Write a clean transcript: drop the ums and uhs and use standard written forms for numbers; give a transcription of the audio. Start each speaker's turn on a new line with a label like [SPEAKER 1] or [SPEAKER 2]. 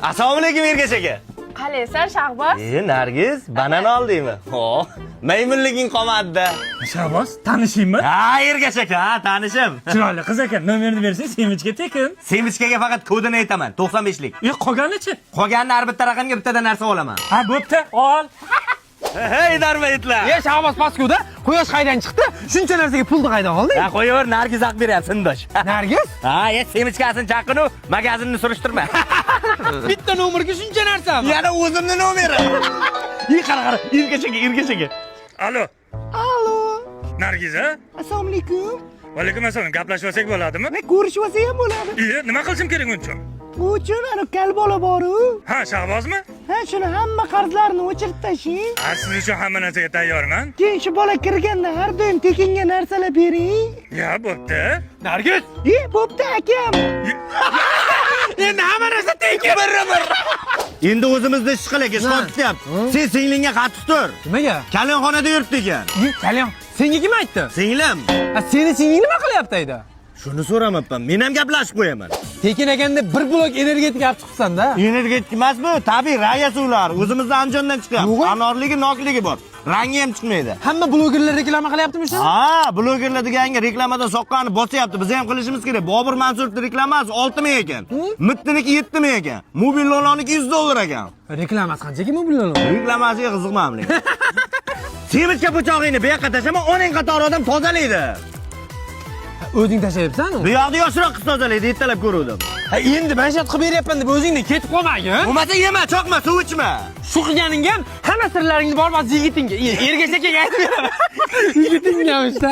[SPEAKER 1] Assalomu alaykum, Ergash aka.
[SPEAKER 2] Qalaysan, Shahboz?
[SPEAKER 1] E, Nargiz, banan oldingmi? Ho, maymunliging qolmadi-da.
[SPEAKER 3] Shahboz, tanishingmi?
[SPEAKER 1] Ha, Ergash aka, ha, tanishim.
[SPEAKER 3] Chiroyli qiz ekan, nomerini bersang, semechka tekin.
[SPEAKER 1] Semechkaga faqat kodini aytaman, 95lik.
[SPEAKER 3] E, qolganichi?
[SPEAKER 1] Qolganini har bitta raqamga bittadan narsa olaman.
[SPEAKER 3] Ha, bo'pti, ol.
[SPEAKER 1] Hey, darma itlar.
[SPEAKER 4] E, Shahboz, паскуда, quyosh qaydan chiqdi? Shuncha narsaga pulni qaydan olding?
[SPEAKER 1] Ha, qo'yaver, Nargiz haq beryapti, sindosh.
[SPEAKER 4] Nargiz?
[SPEAKER 1] Ha, e, semechkasini chaqinu, magazinni surishtirma.
[SPEAKER 4] Bitta nomerga shuncha narsami?
[SPEAKER 1] Yana o'zimni nomerim. E, qara, qara, Ergash aka, Ergash aka.
[SPEAKER 3] Alo.
[SPEAKER 5] Alo,
[SPEAKER 3] Nargiza?
[SPEAKER 5] Assalomu alaykum.
[SPEAKER 3] Va alaykum assalom. Gaplashib olsak bo'ladimi?
[SPEAKER 5] Men ko'rishib olsak ham bo'ladi.
[SPEAKER 3] E, nima qilishim kerak uning uchun?
[SPEAKER 5] Bu uchun ana kal bola bor-u.
[SPEAKER 3] Ha, Shahbozmi?
[SPEAKER 5] Ha, shuni hamma qarzlarini o'chirib tashlang.
[SPEAKER 3] Ha, siz uchun hamma narsaga tayyorman.
[SPEAKER 5] Keyin shu bola kirganda har doim tekinga narsalar bering.
[SPEAKER 3] Ya, bo'pti.
[SPEAKER 4] Nargiz!
[SPEAKER 5] E, bo'pti akam.
[SPEAKER 4] Endi hamma narsa tekin.
[SPEAKER 1] Endi o'zimizda ish qilak, ish qolib ketyapti. Sen singlingga qattiq tur.
[SPEAKER 4] Nimaga?
[SPEAKER 1] Kalonxonada yuribdi ekan.
[SPEAKER 4] E, Kalyan, senga kim aytdi?
[SPEAKER 1] Singlim.
[SPEAKER 4] Ha, seni singling nima qilyapti ayda?
[SPEAKER 1] Shuni so'ramabman. Men ham gaplashib qo'yaman.
[SPEAKER 4] Tekin ekanda bir blok energetik olib chiqibsan-da.
[SPEAKER 1] Energetik emas bu, tabiiy raya suvlari. O'zimizda Andijondan chiqyapti.
[SPEAKER 4] Yo'q.
[SPEAKER 1] Anorligi, nokligi bor. Rangi ham chiqmaydi.
[SPEAKER 4] Hamma blogerlar reklama qilyaptimi shuni?
[SPEAKER 1] Ha, blogerlar deganga reklamadan soqqani bosyapti. Biz ham qilishimiz kerak. Bobur Mansurovning reklamasi 6 ming ekan. Mittiniki 7 ming ekan. Mobil Loloniki 100 dollar ekan.
[SPEAKER 4] Reklamasi qancha ekan bu bilan?
[SPEAKER 1] Reklamasiga qiziqmam lekin. Semichka pichog'ingni bu yoqqa tashlama, onang qatori odam tozalaydi.
[SPEAKER 4] O'zing tashlayapsan?
[SPEAKER 1] Bu yoqda yoshroq qiz tozalaydi, ertalab ko'ruvdim.
[SPEAKER 4] Ha, endi mana shu qilib beryapman deb o'zingdan ketib qolmagin.
[SPEAKER 1] Bo'lmasa yema, choqma, suv ichma.
[SPEAKER 4] Shu qilganingga ham hamma sirlaringni borib hozir yigitingga, Ergash akaga aytib beraman. Yigitingga ham ishda.